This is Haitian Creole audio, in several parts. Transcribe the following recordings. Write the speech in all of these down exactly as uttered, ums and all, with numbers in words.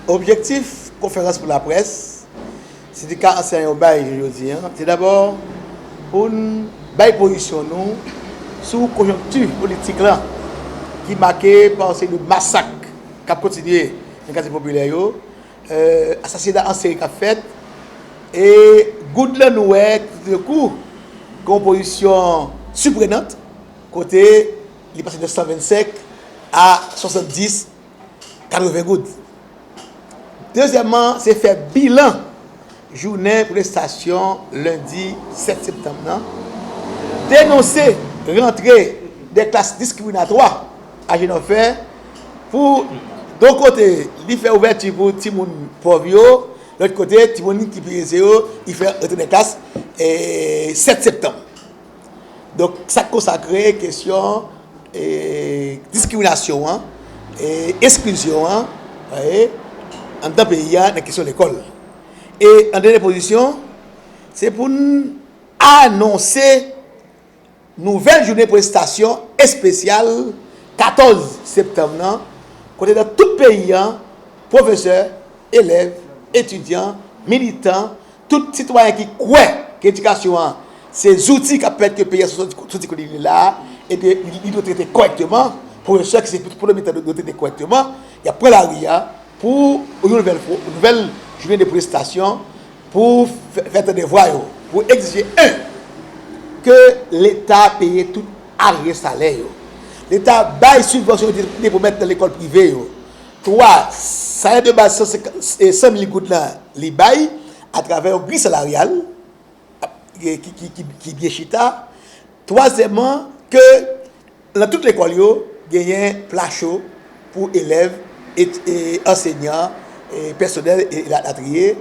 Objektif konferans pou laprès sendika anseyan yo bay jodi a, se dabò pou n bay pozisyon nou sou konjonkti politik la ki make pa yon seri de masak k ap kontinye nan katye popilè yo, asasina an seri k ap fèt, e goud lan nou wè toudenkou gen yon pozisyon siprenant kote li pase de san vennsenk a swasanndis, katreven goud. Dezyèmman, se fè bilan jounen pwotestasyon lendi sèt septanm nan, denonse rantre de klas diskriminatwa Ajenò fè pou, yon kote, li fè ouvèti pou timoun pòv yo, lòt kote, timoun ki pi eze yo, li fè rantre de klas sèt septanm. Donk, sa k konsakre kesyon diskriminasyon an, eksklizyon an, anndan peyi a nan kesyon lekòl. E an dènye pozisyon, se pou n anonse nouvèl jounen pwotestasyon espesyal katòz septanm nan, kote nan tout peyi a, pwofesè, elèv, etidyan, militan, tout sitwayen ki kwè ke edikasyon an se zouti k ap pèmèt ke peyi a soti kote li ye la a, e ke li dwe trete kòrèkteman, pwofesè ki se pwotomitan dwe trete kòrèkteman, y ap pran lari a pou yon nouvèl fwa, nouvèl jounen de pwotestasyon pou fè, fè tande vwa yo, pou egzije, en, ke Leta peye tout aryè salè yo. Leta bay sibvansyon yo te, te pwomèt nan lekòl prive yo. Twa, salè de baz san senkant, e san mil goud lan, li bay atravè yon gri salaryal ki, ki, ki, ki byen chita. Twazyèmman, ke nan tout lekòl yo, genyen pla cho pou elèv, et, e ansegnan, e pèsonèl, e la, latriye,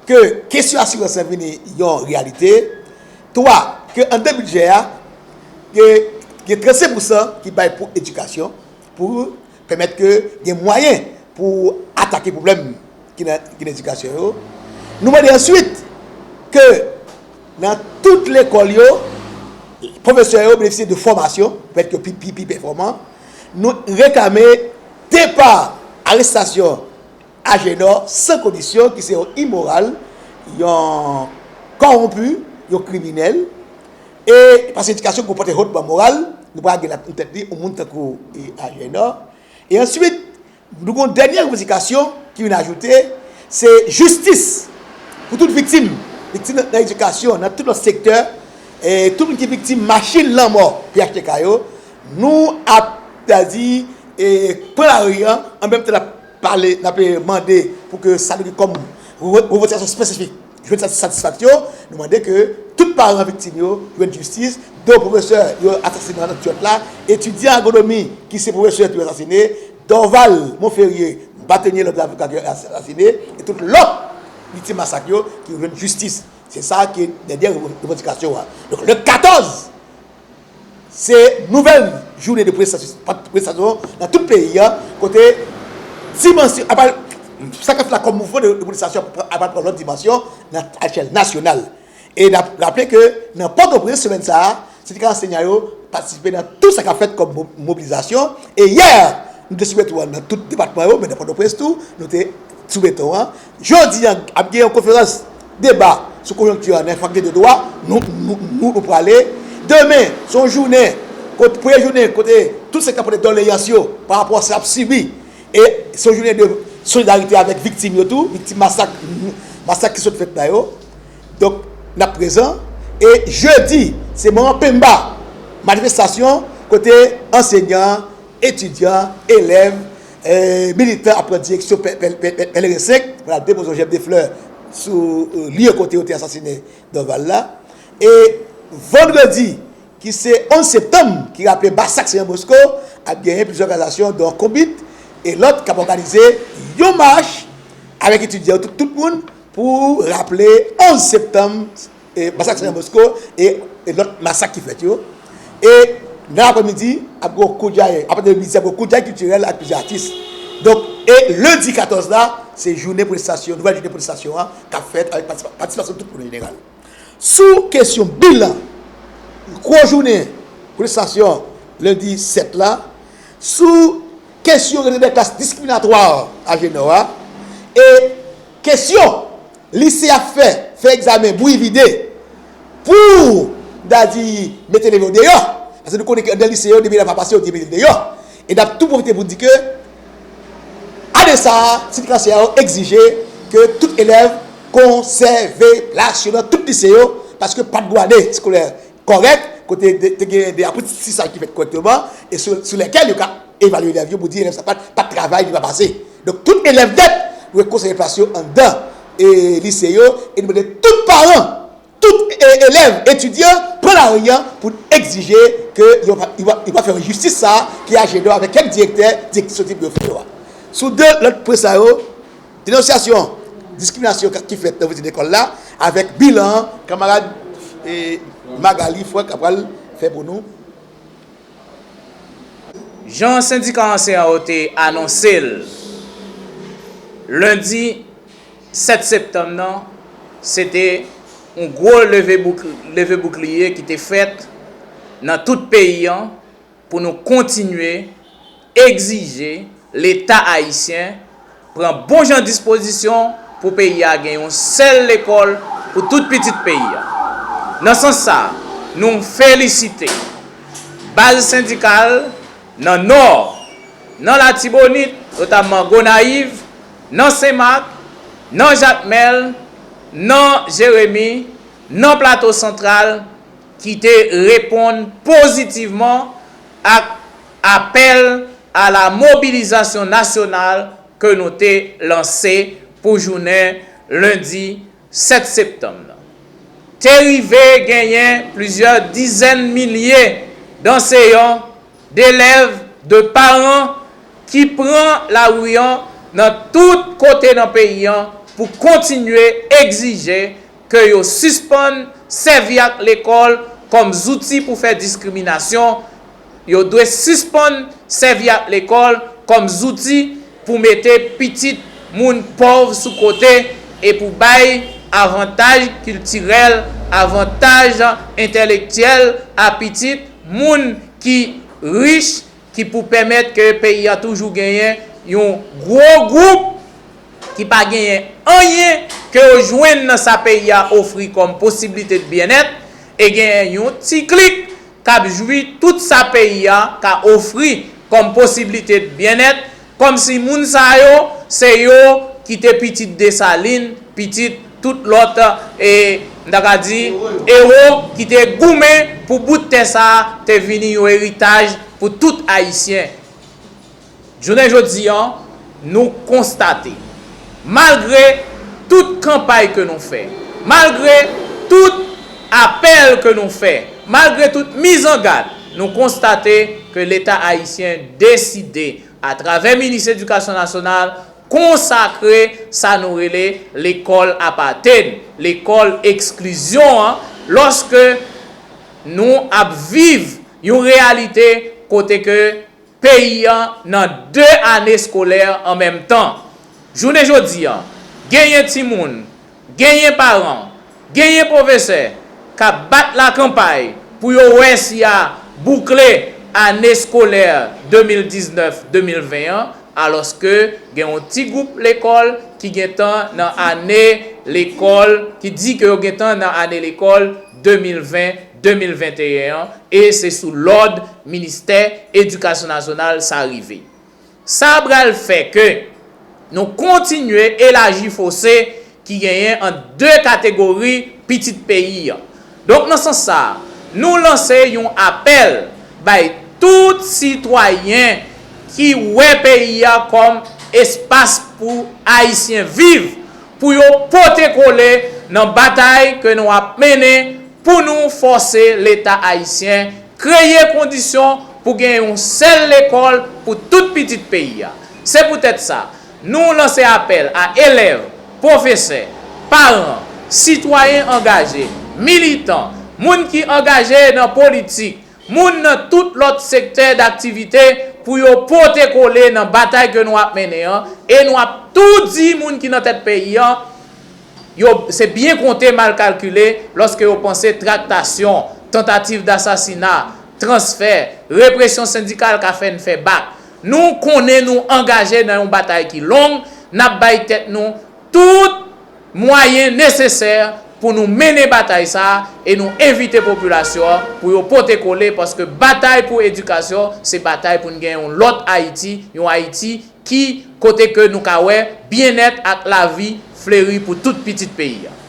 ke kesyon asirans lan vini yon reyalite. Twa, ke anndan bidjè a, gen, gen trannsenk pousan ki bay pou edikasyon, pou pèmèt ke gen mwayen pou atake pwoblèm ki nan, ki nan edikasyon yo. Nou mande answit ke nan tout lekòl yo, pwofesè yo benefisye de fòmasyon, pou èt yo pi, pi, pi pèfòman. Nou reklame depa, arestasyon Ajenò san kondisyon, ki se yon imoral, yon kòwonpi, yon kriminèl. E paske edikasyon gon pòte hotman moral, nou pa gen la nan tèt li yon moun tankou, e, Ajenò. E answit, nou gon dènye revandikasyon ki vin ajoute, se jistis pou tout viktim, viktim nan, nan edikasyon, nan tout lòt sektè, e tout moun ki viktim machin lanmò P H T K yo, nou ap, sètadi, e pran lari a, an menm tan n ap pale, n ap mande pou ke sa nou gen kòm re-, revandikasyon espesifik jwenn satis-, satisfaksyon, nou mande ke tout paran viktim yo jwenn jistis, de pwofesè yo asasinen nan Antyòch la, etidyan agronomi ki se pwofesè yo asasinen, Dorval Monferrier, Batenye, lòt avoka ki asasinen, e tout lòt viktim masak yo ki jwenn jistis. Se sa ki dènye revandikasyon an. Donk, le katòz, se nouvèl jounen de pwotestasyon, pwotestasyon nan tout peyi a, kote dimansyon, apa, sa k ap fèt la kòm mouvman de, de pwotestasyon ap pran, ap pran lòt dimansyon nan echèl nasyonal. E n ap raple ke nan Pòtoprens, semèn sa a, sendika ansenyan yo patisipe nan tout sa k ap fèt kòm mo-, mobilizasyon. E yè, nou te sou beton an nan tout depatman yo, men nan Pòtoprens tou, nou te sou beton an. Jodi a, ap gen yon konferans deba sou konjonkti a nan Fakilte de Dwa, nou, nou, nou, nou prale. Demen, se yon jounen, kote, premye jounen, kote tout sektè pote doleyans yo pa rapò a sa y ap sibi. E se yon jounen de solidarite avèk viktim yo tou, viktim masak, masak ki sot fèt la yo. Donk, n ap prezan. E jedi, se Manman Pemba, manifestasyon kote ansenyan, etidyan, elèv, e militan ap pran direksyon Pè-, Pè-, Pè-, Pè-, Pèleren senk pou al depoze yon jèb de flè sou, e, lye kote yo te asasinen Dorval la. E vandredi, ki se onz septanm, ki raple masak Senyè Bosco, ap genyen plizyè òganizasyon, dont Konbit e lòt, k ap òganize yon mach avèk etidyan, tout, tout moun, pou raple onz septanm, e masak Senyè Bosco e, e lòt masak ki fèt yo. E nan aprèmidi, ap gen koudjay, apati de midi, ap gen koudjay kiltirèl ak plizyè atis. Donk, e lendi katòz la, se jounen pwotestasyon, nouvèl jounen pwotestasyon an, k ap fèt avèk patisipa-, patisipasyon tout moun an jeneral. Sou kesyon bilan gwo jounen pwotestasyon lendi sèt la, sou kesyon rantre de klas diskriminatwa Ajenò a, E kesyon, lise ap fè, fè egzamen, bouyi vide, pou, m ta di, mete elèv yo deyò. Paske nou konnen ke anndan lise yo, depi elèv la pa pase, yo di mete l deyò. E n ap tou pwofite pou n di ke, ane sa a, sendika ansèyan yo egzije ke tout elèv konsève plas yo nan tout lise yo, paske pa t gen ane eskolè kòrèk, kote te gen de aprantisaj ki fèt kòrèkteman, e sou, sou lèkèl yo ka evalye elèv yo pou di elèv sa pa t, pa t travay, li pa pase. Donk, tout elèv nèt dwe konsève plas yo anndan, e, lise yo, e nou mande tout paran, tout, e, elèv, etidyan, pran lari a pou n egzije ke yo pa, yo pa, yo pa fè enjistis sa a ki ajedan avèk kèk direktè, direktris yo di pou yo fè yo a. Sou de lòt pwen sa yo, denonsyasyon, diskriminasyon ki fèt nan vizit lekòl la, avèk bilan an, kanmarad, e, Magali Frank ap pral fè pou nou. Jan sendika anseyan yo te anonse l lendi sèt septanm nan, se te yon gwo leve bouk, leve boukliye ki te fèt nan tout peyi an pou nou kontinye egzije Leta ayisyen pran bon jan dispozisyon pou peyi a gen yon sèl lekòl pou tout pitit peyi a. Nan sans sa, nou felisite baz sendikal nan Nò, nan Latibonit, notamman Gonayiv, nan Senmak, nan Jakmèl, nan Jeremi, nan Plato Santral, ki te reponn pozitivman ak apèl a la mobilizasyon nasyonal ke nou te lanse pou jounen lendi sèt septanm nan. Te rive genyen plizyè dizèn milye danseyan, delèv, de paran ki pran lari an nan tout kote nan peyi an pou kontinye egzije ke yo sispann sèvi ak lekòl kòm zouti pou fè diskriminasyon, yo dwe sispann sèvi ak lekòl kòm zouti pou mete pitit moun pòv sou kote e pou bay avantaj kiltirèl, avantaj entèlektyèl a pitit moun ki rich, ki pou pèmèt ke peyi a toujou genyen yon gwo gwoup ki pa genyen anyen ke yo jwenn nan sa peyi a ofri kòm posiblite de byennèt, e genyen yon ti klik k ap jwi tout sa peyi a ka ofri kòm posiblite de byennèt, kòmsi moun sa yo se yo ki te pitit Desalin, pitit tout lòt, e, m ta ka di, ewo ki te goumen pou bout tè sa a te vini yon eritaj pou tout Ayisyen. Jounen jodi an, nou konstate, malgre tout kanpay ke nou fè, malgre tout apèl ke nou fè, malgre tout mizangad, nou konstate ke Leta ayisyen deside, atravè Minis Edikasyon Nasyonal, konsakre sa nou rele lekòl apartheid, lekòl eksklizyon an, lòske nou ap viv yon reyalite kote ke peyi an nan de ane eskolè an menm tan. Jounen jodi an, genyen timoun, genyen paran, genyen pwofesè k ap bat lakanpay pou yo wè si y a boukle ane eskolè de mil diznèf de mil ven an, alòske gen yon ti gwoup lekòl ki gentan nan ane lekòl, ki di ke yo gentan nan ane lekòl de mil ven, de mil venteyen an, e se sou lòd Ministè Edikasyon Nasyonal sa rive. Sa pral fè ke nou kontinye elaji fose ki genyen ant de kategori pitit peyi an. Donk, nan sans sa a, nou lanse yon apèl bay tout sitwayen ki wè peyi a kòm espas pou Ayisyen viv, pou yo pote kole nan batay ke nou ap mennen pou nou fòse Leta ayisyen kreye kondisyon pou gen yon sèl lekòl pou tout pitit peyi a. Se poutèt sa, nou lanse apèl a elèv, pwofesè, paran, sitwayen angaje, militan, moun ki angaje nan politik, moun nan tout lòt sektè daktivite pou yo pote kole nan batay ke nou ap mennen an, e nou ap tou di moun ki nan tèt peyi an, yo, se byen konte mal kalkile lòske yo panse traktasyon, tantativ dasasina, transfè, represyon sendikal ka fè n fè bak. Nou konnen nou angaje nan yon batay ki long, n ap bay tèt nou tout mwayen nesesè pou nou mennen batay sa a e nou envite popilasyon an pou yo pote kole, paske batay pou edikasyon se batay pou n gen yon lòt Ayiti, yon Ayiti ki kote ke nou ka wè byennèt ak lavi fleri pou tout pitit peyi a.